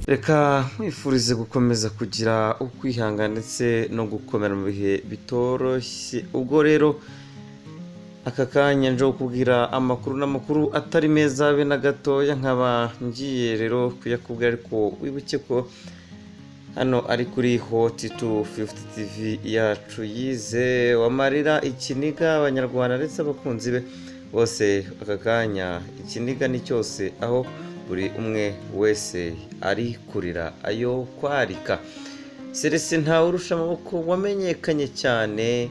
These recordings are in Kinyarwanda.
Reka nkwifurize gukomeza kugira ukwihangana ndetse no gukomera mu bihe bitoroshye. Ubwo rero aka kanya nje kukubwira amakuru, n'amakuru atari meza be na gatoya, nkaba ngiye rero kuyakubwira, ariko wibuke ko hano ari kuri Hot 250 TV yacu yize wamarira ikiniga Abanyarwanda ndetse abakunzi be bose. Aka kanya ikiniga ni cyose, aho buri umwe wese ari kurira ayo kwarika. Celestin Ntawurusha Amaboko wamenyekanye cyane,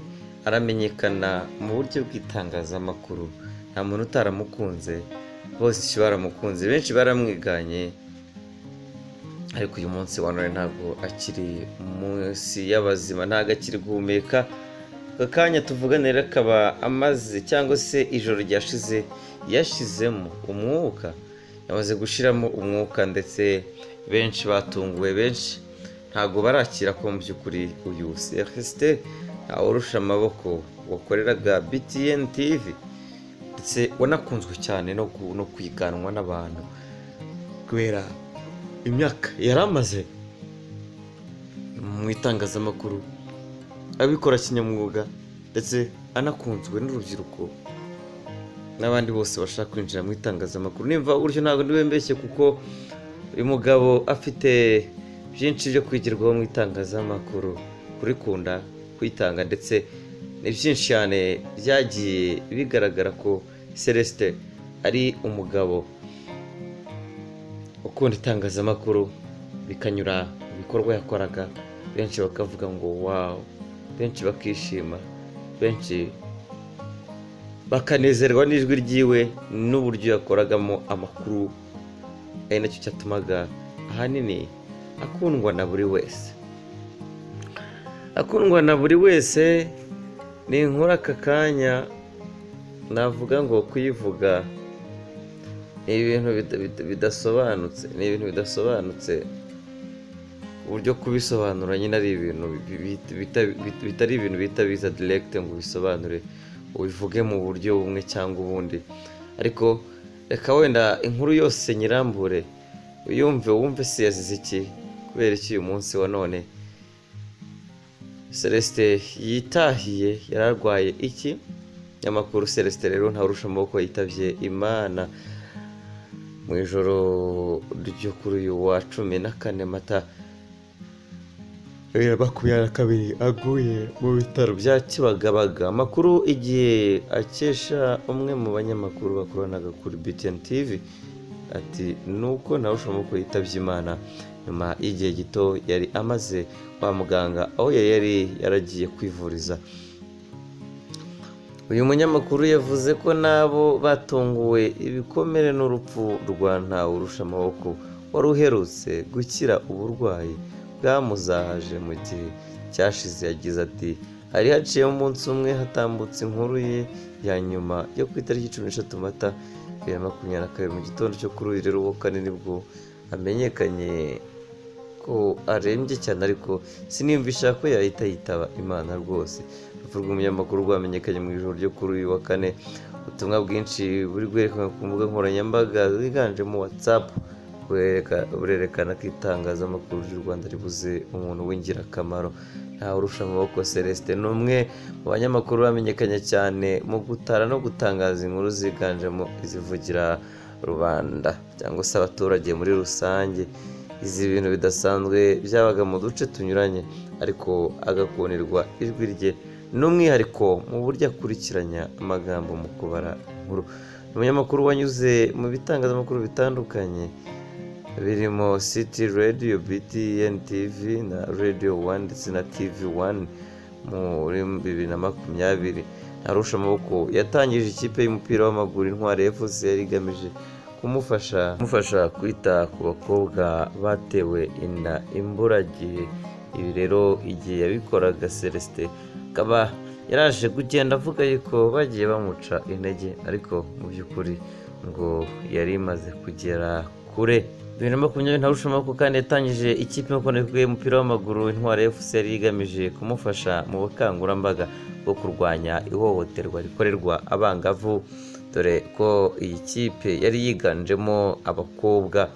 aramenyekana mu buryo bw'itangazamakuru, nta muntu utaramukunze, bose baramukunze, benshi baramwiganye, ariko uyu munsi wa none ntabwo akiri munsi y'abazima, ntabwo akiri guhumeka. Aka kanya tuvugane rero akaba amaze, cyangwa se ijoro ryashize yashizemo umwuka, yamaze gushiramo umwuka, ndetse benshi batunguwe, benshi ntabwo barakira ko mu by'ukuri uyu Celestin Ntawurusha Amaboko wakoreraga BTN TV ndetse wanakunzwe cyane no kwiganwa n'abantu kubera imyaka yari amaze mu itangazamakuru abikora kinyamwuga, ndetse anakunzwe n'urubyiruko n'abandi bose bashaka kwinjira mu itangazamakuru. Nimva gutyo ntabwo ndiwe mbeshye, kuko uyu mugabo afite byinshi byo kwigirwaho mu itangazamakuru, kurikunda, kwitanga, ndetse ni byinshi cyane byagiye bigaragara ko Celestin ari umugabo ukunda itangazamakuru, bikanyura mu bikorwa yakoraga, benshi bakavuga ngo "Wow", benshi bakishima, benshi bakanezerwa n'ijwi ryiwe n'uburyo yakoragamo amakuru, ari nacyo cyatumaga ahanini akundwa na buri wese, akundwa na buri wese. Ni inkuru aka kanya navuga ngo kuyivuga ni ibintu bidasobanutse, ni ibintu bidasobanutse, uburyo kubisobanura nyine ari ibintu bitari ibintu bihita biza direct ngo ubisobanure, ubivuge mu buryo bumwe cyangwa ubundi. Ariko reka wenda inkuru yose nyirambure, uyumve, wumve se yazize iki, kubera iki uyu munsi wa none Celestin yitahiye, yararwaye iki? Nyamakuru Celestin rero Ntawurusha Amaboko yitabye Imana mu ijoro ryo kuri uyu wa 14 Mata 2022, aguye mu bitaro bya Kibagabaga. Amakuru Igihe akesha umwe mu banyamakuru bakoranaga kuri BTN TV ati nuko Ntawurusha Amaboko yitabye Imana nyuma y'igihe gito yari amaze kwa muganga, aho yari yaragiye kwivuriza. Uyu munyamakuru yavuze ko nabo batunguwe ibikomere n'urupfu rwa Ntawurusha Amaboko, wari uherutse gukira uburwayi bwamuzahaje mu gihe cyashize. Yagize ati: "Hari haciyemo umunsi umwe hatambutse inkuru ye ya nyuma yo ku itariki 13 Mata 2022. Mu gitondo cyo kuri uyu rero wa kane nibwo amenyekanye ko arembye cyane, ariko siniyumvisha ko yahita yitaba Imana rwose." Urupfu rw'umunyamakuru rwamenyekanye mu ijoro ryo kuri uyu wa kane. Ubutumwa bwinshi buri guhererekanywa ku mbuga nkoranyambaga ziganjemo WhatsApp burerekana ko itangazamakuru ry'u Rwanda ribuze umuntu w'ingirakamaro. Ntawurusha Amaboko Celestin ni umwe mu banyamakuru bamenyekanye cyane mu gutara no gutangaza inkuru ziganjemo izivugira rubanda cyangwa se abaturage muri rusange, izi bintu bidasanzwe byabaga mu duce tunyuranye, ariko agakundirwa ijwi rye n'umwihariko mu buryo akurikiranya amagambo mu kubara inkuru. Ni umunyamakuru wanyuze mu bitangazamakuru bitandukanye birimo City Radio, BTN TV na Radio One ndetse na TV One. Muri 2020 Ntawurusha Amaboko yatangije ikipe y'umupira w'amaguru Intwari FC, yari igamije kumufasha kwita ku bakobwa batewe inda imburagihe. Ibi rero igihe yabikoraga, Celestin akaba yaraje kugenda avuga yuko bagiye bamuca intege, ariko mu by'ukuri ngo yari imaze kugera kure. 2020 Ntawurusha Amaboko kandi yatangije ikipe y'umupira w'amaguru Intwari FC, yari igamije kumufasha mu bukangurambaga bwo kurwanya ihohoterwa rikorerwa abangavu, dore ko iyi kipe yari yiganjemo abakobwa.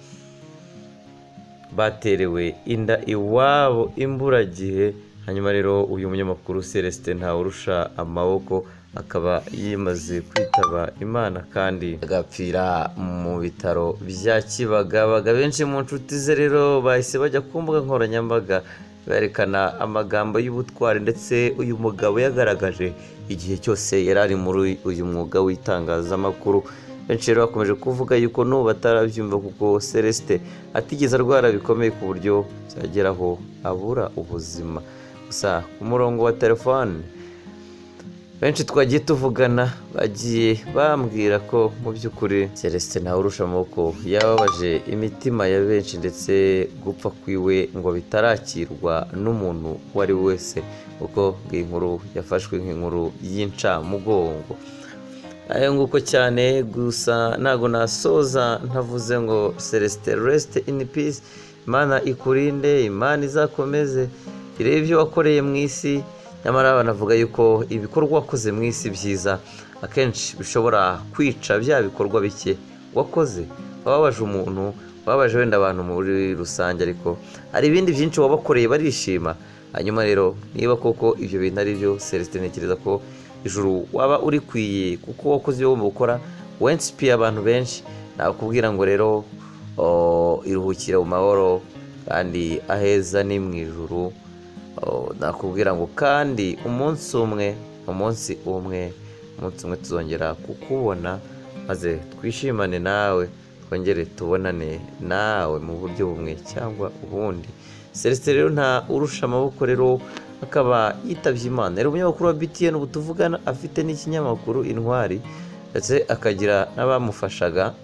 Baterewe inda iwabo imburagihe. Hanyuma rero uyu munyamakuru Celestin Ntawurusha Amaboko akaba yimaze kwitaba Imana kandi agapfira mu bitaro bya Kibagabaga. Benshi mu nshuti ze rero bahise bajya ku mbuga nkoranyambaga berekana amagambo y'ubutwari ndetse uyu mugabo yagaragaje igihe cyose yari ari muri uyu mwuga w'itangazamakuru. Benshi rero bakomeje kuvuga yuko n'ubu batarabyumva, kuko Celestin atigeze arwara bikomeye ku buryo byageraho abura ubuzima. Gusa ku murongo wa telefone benshi twagiye tuvugana bagiye bambwira ko mu by'ukuri Celestin Ntawurusha Amaboko yababaje imitima ya benshi, ndetse gupfa kwiwe ngo bitarakirwa n'umuntu uwo ari we wese, kuko iyi nkuru yafashwe nk'inkuru y'incamugongo. Ayo nguko cyane. Gusa ntabwo nasoza ntavuze ngo Celestin, rest in peace. Imana ikurinde, Imana izakomeze irebe ibyo wakoreye mu isi. Nyamara banavuga yuko ibikorwa wakoze mu isi byiza akenshi bishobora kwica bya bikorwa bike wakoze. Wababaje umuntu, wababaje wenda abantu muri rusange, ariko hari ibindi byinshi wabakoreye barishima. Hanyuma rero niba koko ibyo bintu ari byo, Celestin, ntekereza ko ijuru waba urikwiye, kuko wakoze ibyo ugomba gukora, wensipiye abantu benshi. Nakubwira ngo rero iruhukire mu mahoro kandi aheza ni mu ijuru. Nakubwira ngo kandi umunsi umwe, umunsi umwe, umunsi umwe tuzongera kukubona maze twishimane nawe, twongere tubonane nawe mu buryo bumwe cyangwa ubundi. Celestin rero Ntawurusha Amaboko rero akaba yitabye Imana. Rero umunyamakuru wa BTN ubu tuvugana afite n'ikinyamakuru Intwari, ndetse akagira n'abamufashaga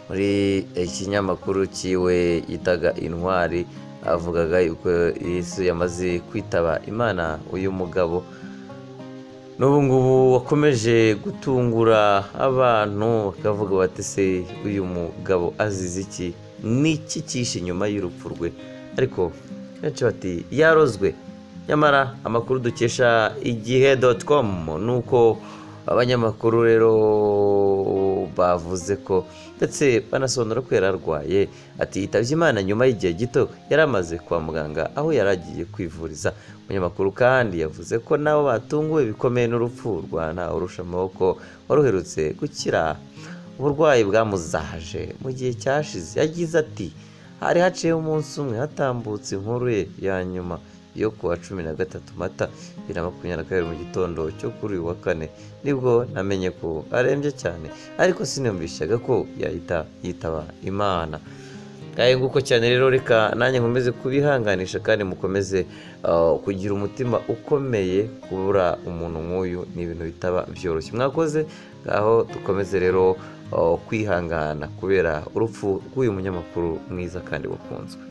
muri ikinyamakuru cyiwe yitaga Intwari. Avugaga yuko Yesu yamaze kwitaba Imana. Uyu mugabo n'ubu ngubu wakomeje gutungura abantu, bakavuga bati: "Se uyu mugabo azize iki? Ni iki cyishe inyuma y'urupfu rwe?" Ariko benshi bati yarozwe. Nyamara amakuru dukesha igihe.com ni uko abanyamakuru rero bavuze ko, ndetse banasobanura ko yari arwaye, ati yitabye Imana nyuma y'igihe gito yari amaze kwa muganga aho yari agiye kwivuriza. Umunyamakuru kandi yavuze ko nabo batunguwe bikomeye n'urupfu rwa Ntawurusha Amaboko wari uherutse gukira uburwayi bwamuzahaje mu gihe cyashize. Yagize ati: "Hari haciyeho umunsi umwe hatambutse inkuru ye ya nyuma yo kuwa 13 Mata 2022. Mu gitondo cyo kuri uyu wa kane nibwo namenye ko arembye cyane, ariko siniyumvishaga ko yahita yitaba Imana." Ngahe nguko cyane. Rero reka nanjye nkomeze kubihanganisha kandi mukomeze kugira umutima ukomeye. Kubura umuntu nk'uyu ni ibintu bitaba byoroshye. Mwakoze. Ngaho dukomeze rero kwihangana kubera urupfu rw'uyu munyamakuru mwiza kandi wakunzwe.